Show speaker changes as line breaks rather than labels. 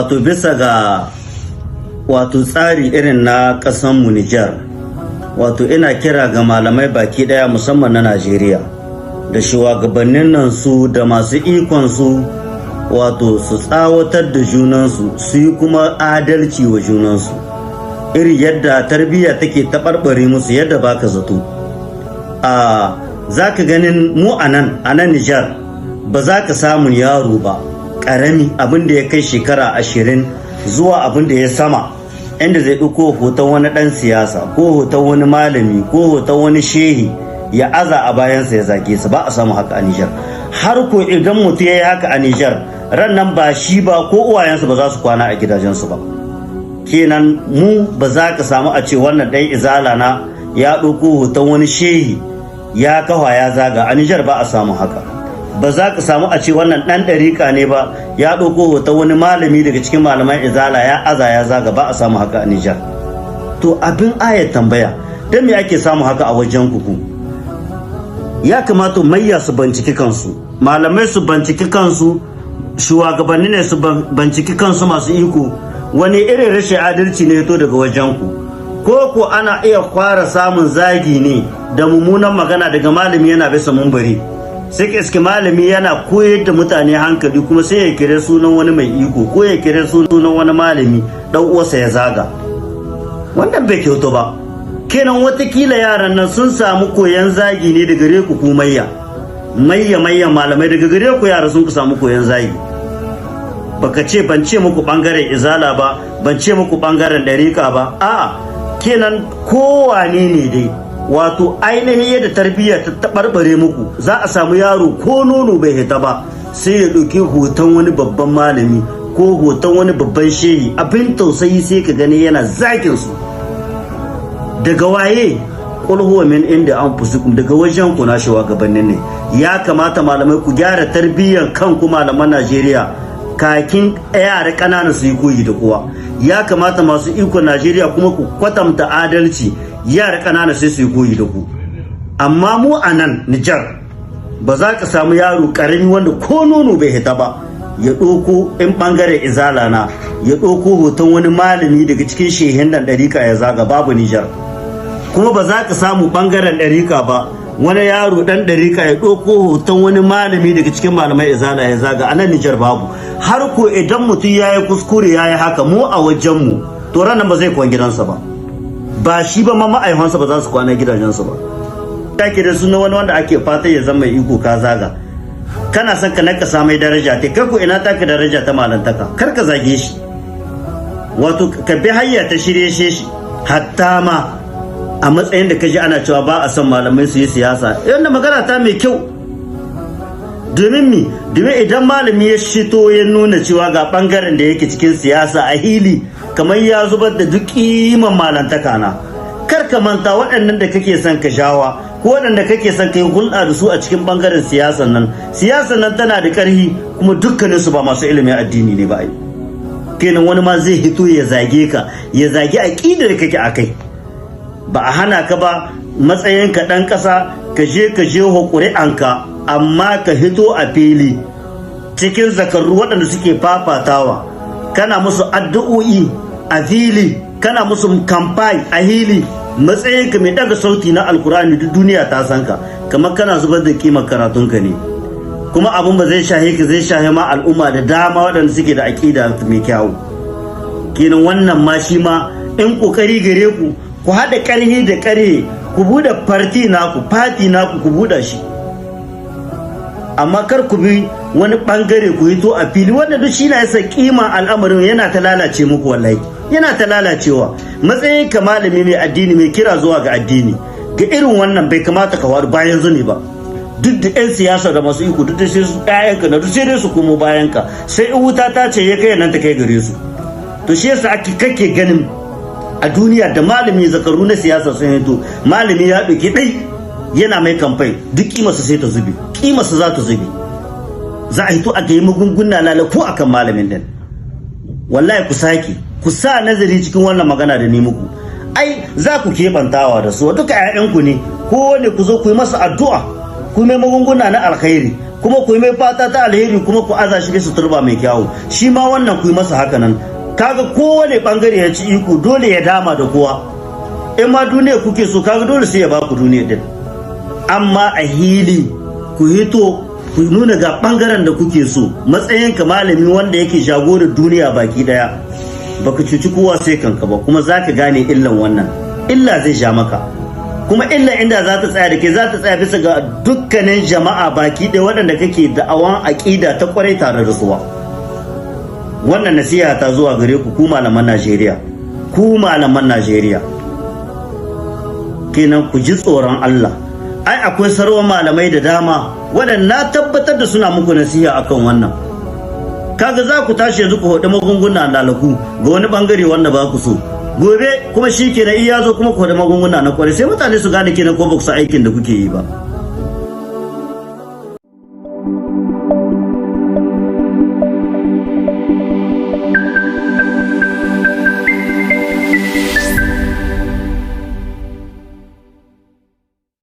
Wato bisa ga wato tsari irin na ƙasanmu Nijar, wato ina kira ga malamai baki ɗaya, musamman na Najeriya, da shugabannin nan su da masu ikon su, wato su tsawatar da junansu, su yi kuma adalci wa junansu. Iri yadda tarbiyya take taɓarɓare musu yadda baka zato. A za ka ganin mu a nan Nijar, ba za ka samun yaro ba ƙarami, abin da ya kai shekara 20 zuwa abin da ya sama, inda zai ɗauko hoton wani ɗan siyasa ko hoton wani malami ko hoton wani shehi ya aza a bayansa ya zage su. Ba a samu haka a Nijar. Har ko idan mutum ya yi haka a Nijar, ran nan ba shi ba ko uwayensu ba za su kwana a gidajensu ba. Kenan mu ba za ka samu a ce wannan ɗan Izala na ya ɗauko hoton wani shehi ya kafa ya zaga. A Nijar ba a samu haka. Ba za ka samu a ce wannan ɗan ɗarika ne ba, ya ɗauko hoton wani malami daga cikin malaman Izala ya aza ya zaga. Ba a samu haka a Nijar. To, abin ayat tambaya, don me ake samu haka a wajen kuku? Ya kamata mayya su binciki kansu, malamai su binciki kansu, shugabanni ne su binciki kansu, masu iko. Wani irin rashin adalci ne to daga wajen ku? Ko ko ana iya fara samun zagi ne da mummunan magana daga malami yana bisa mumbari, sai ka iske malami yana koyar da mutane hankali, kuma sai ya kire sunan wani mai iko ko ya kire sunan wani malami dan uwarsa ya zaga? Wannan bai kyautu ba. Kenan watakila yaran nan sun samu koyan zagi ne daga gare ku, ku mayya mayya mayyan malamai. Daga gare ku yara sun ku samu koyan zagi. Baka ce, ban ce muku bangaren Izala ba, ban ce muku bangaren ɗarika ba, a'a. Kenan kowane ne dai, wato ainihin yadda tarbiyya ta taɓarɓare muku, za a samu yaro ko nono bai hita ba, sai ya ɗauki hoton wani babban malami ko hoton wani babban shehi. Abin tausayi, sai ka gani yana zagin su. Daga waye? قل هو من عند أنفسكم, daga wajen ku na shugabannin ne. Ya kamata malamai ku gyara tarbiyyar kanku, malaman Najeriya, kakin yara ƙanana su yi koyi da kowa. Ya kamata masu ikon Najeriya kuma ku kwatanta adalci, yara ƙanana sai su yi koyi da ku. Amma mu a nan Nijar, ba za ka samu yaro ƙarami wanda ko nono bai hita ba, ya ɗauko, in ɓangaren Izala na, ya ɗauko hoton wani malami daga cikin shehin nan ɗarika ya zaga. Babu Nijar. Kuma ba za ka samu ɓangaren ɗarika ba, wani yaro ɗan ɗarika ya ɗauko hoton wani malami daga cikin malamai Izala ya zaga. A nan Nijar babu. Har ko idan mutum ya yi kuskure ya yi haka, mu a wajenmu, to ranar ba zai kwan gidansa ba, ba shi ba ma ma'aikansa ba za su kwana gidajensu ba. Ake da suna wani wanda ake fata ya zama iko, ka zaga, kana son ka nakasa mai daraja ta kai. Ko ina taka daraja ta malantaka? Kar ka zage shi, wato ka bi hayya ta shirye shi. Hatta ma a matsayin da ka ji ana cewa ba a son malamai su yi siyasa, yadda magana ta mai kyau. Domin mi? Domin idan malami ya shito ya nuna cewa ga bangaren da yake cikin siyasa a hili, kamar ya zubar da duk kiman malantaka na. Kar ka manta, waɗannan da kake son ka shawa ko waɗanda kake son ka yi hulɗa da su a cikin bangaren siyasan nan, siyasan nan tana da ƙarfi, kuma dukkanin su ba masu ilimin addini ne ba. Ai kenan wani ma zai hito ya zage ka, ya zage aƙidar da kake akai. Ba a hana ka ba, matsayinka ɗan ƙasa, ka je ka jeho ƙuri'anka, amma ka hito a fili cikin zakaru waɗanda suke fafatawa, kana musu addu'o'i a fili, kana musu kamfai a hili, matsayinka mai ɗaga sauti na Alkur'ani, duk duniya ta san ka, kamar kana zubar da kimar karatunka ne. Kuma abun ba zai shahe ka, zai shahe ma al'umma da dama waɗanda suke da aƙida mai kyau. Kenan wannan ma shi ma in ƙoƙari gare ku, ku haɗa ƙarfi da ƙarhe, ku buɗe parti naku, party naku, ku buɗe shi, amma kar ku bi wani ɓangare ku hito a fili. Wanda duk shi na yasa kima al'amarin yana ta lalace muku, wallahi yana ta lalacewa. Matsayin ka malami mai addini, mai kira zuwa ga addini, ga irin wannan bai kamata ka faru bayan zuni ba. Duk da 'yan siyasa da masu iko, duk da sai su ƴaƴanka na duk sai dai su komo bayan ka, sai in wuta ta ce ya kai nan ta kai gare su. To, shi yasa ake kake ganin a duniya da malami zakaru na siyasa sun hito, malami ya ɗauki ɗai yana mai kamfai, duk kimarsa sai ta zube, kimarsa za ta zube. Za a hito a ga magunguna lala ko akan malamin din. Wallahi ku sake ku sa nazari cikin wannan magana da ni muku. Ai za ku keɓantawa da su, duka 'ya'yanku ne. Ko ne ku zo ku yi masa addu'a, ku mai magunguna na alkhairi, Kuma ku yi mai fata ta alheri, kuma ku aza shi bisa turba mai kyawu. Shi ma wannan ku yi masa haka nan. Kaga kowane bangare ya ci iko, dole ya dama da kowa. In ma duniya kuke so, kaga dole sai ya baku duniya din. Amma a hili ku hito ku nuna ga bangaren da kuke so, matsayin ka malami wanda yake jagorar duniya baki daya, baka cuci kowa sai kanka ba. Kuma zaka gane illan wannan, illa zai ja maka, kuma illa inda za ta tsaya da ke, za ta tsaya bisa ga dukkanin jama'a baki ɗaya waɗanda kake da'awan aƙida ta kwarai tare da suwa. Wannan nasiha ta zuwa gare ku, ku malaman Najeriya, ku malaman Najeriya kenan, ku ji tsoron Allah. Ai akwai sarwan malamai da dama waɗanda na tabbatar da suna muku nasiha akan wannan. Kaga za ku tashi yanzu ku haɗu magunguna lalaku ga wani bangare wanda ba ku so, gobe kuma shi kenan iya zo kuma ku haɗu magunguna na kwarai, sai mutane su gane kenan ko ba ku san aikin da kuke yi ba.